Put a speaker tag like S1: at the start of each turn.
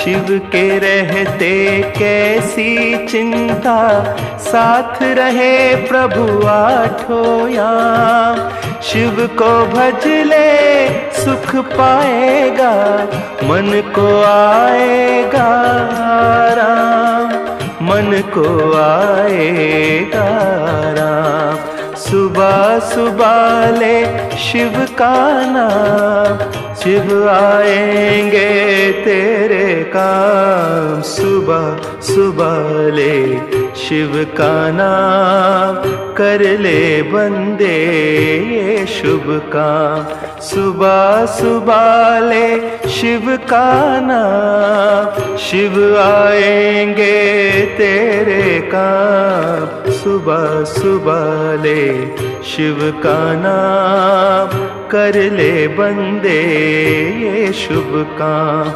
S1: शिव के रहते कैसी चिंता, साथ रहे प्रभु आठों याम। शिव को भज ले सुख पाएगा, मन को आएगा आराम, मन को आएगा आराम। सुबह सुबह ले शिव का नाम, शिव आएंगे तेरे काम। सुबह सुबह ले शिव का नाम, कर ले बंदे ये शुभ काम। सुबह सुबह ले शिव का नाम, शिव आएंगे तेरे काम। सुबह सुबह ले शिव का नाम, कर ले बंदे ये शुभ काम।